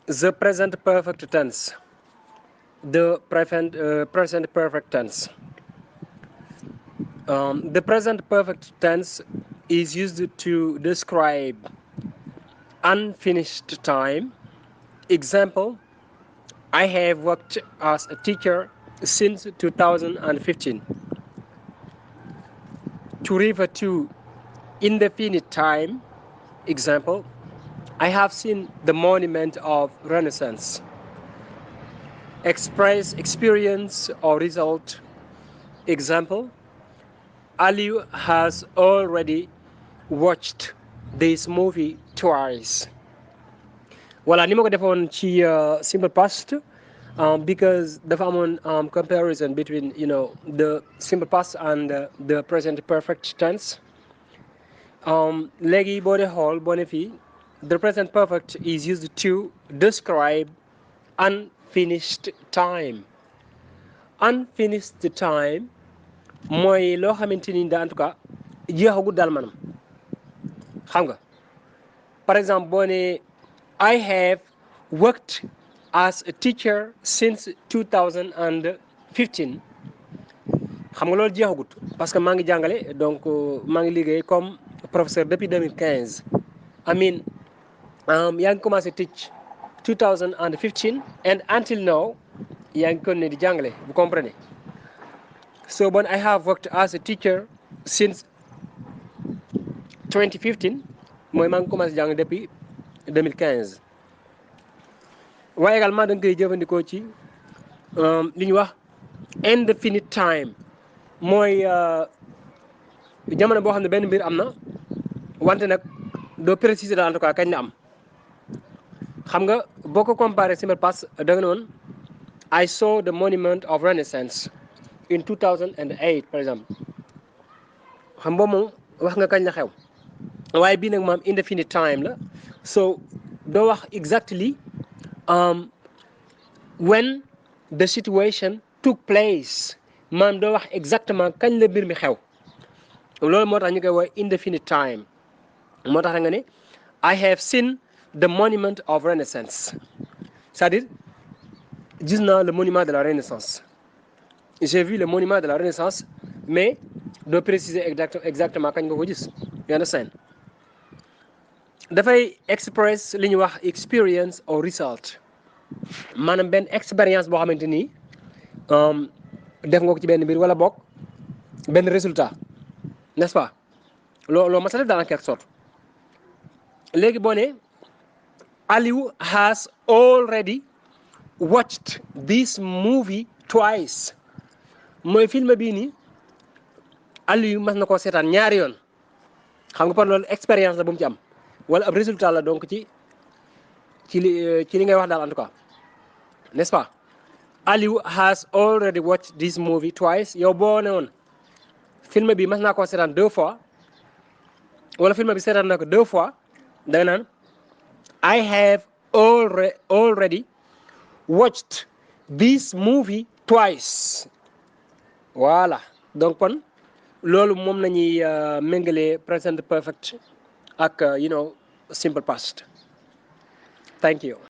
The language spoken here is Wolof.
the present perfect tense, the present perfect tense. The present perfect tense is used to describe unfinished time. Example, I have worked as a teacher since 2015. To refer to indefinite time, example, I have seen the monument of Renaissance. Express experience or result, example, Ali has already watched this movie twice. Voilà, ni ma ko defoon ci simple past because dafa amoon comparison between the simple past and the present perfect tense. Léegi boo dee xool boo ne fii the present perfect is used to describe unfinished time. Unfinished time mooy loo xamante ni en tout cas jeexagut daal maanaam xam nga par exemple boo ne I have worked as a teacher since 2015 xam nga loolu jeexagut parce que maa ngi jàngale donc maa ngi liggéey comme professeur depuis 2015. I mean yaa ngi commencé teach 2015 and until now yaa ngi continué di jàngale vous comprenez. So bon I have worked as a teacher since 2015 mooy maa ngi commencé jàng depuis 2015. waaye également da nga koy jëfandikoo ci li ñuy wax indefinite time mooy jamono boo xam ne benn mbir am na wante nag doo préciser daal en tout cas kañ la am. xam nga boo ko comparé simple past da nga ne woon I saw the monument of Renaissance in 2008 par exemple xam boobu moom wax nga kañ la xew waaye bii nag moom indefinite time la so doo wax exactly when the situation took place maanaam doo wax exactement kañ la mbir mi xew loolu moo tax ñu koy woowee indefinite time moo tax nga ne I have seen the monument of Renaissance c'est-à-dire gis naa le monument de la Renaissance j'ai vu le monument de la Renaissance mais doo préciser exactement kañ nga ko gis you understand dafay express li ñuy wax experience or result maanaam benn expérience boo xamante ni def nga ko ci benn mbir wala bokk benn résultat n'est-ce pas loo ma sa def dans quelque sorte léegi boo ne Aliou has already watched this movie twice mooy film bii nii Aliou mas na koo seetaan ñaari yoon xam nga par loolu expérience la bu mu ci am wala ab résultat la donc ci li ngay wax daal en tout cas n'est-ce pas Aliou has already watched this movie twice yow boo ne woon film bi mas naa koo seetaan 2 fois wala film bi seetaan naa ko 2 fois da nga naan I have already watched this movie twice voilà donc kon loolu moom nañuy méngale present perfect ak simple past. Thank you.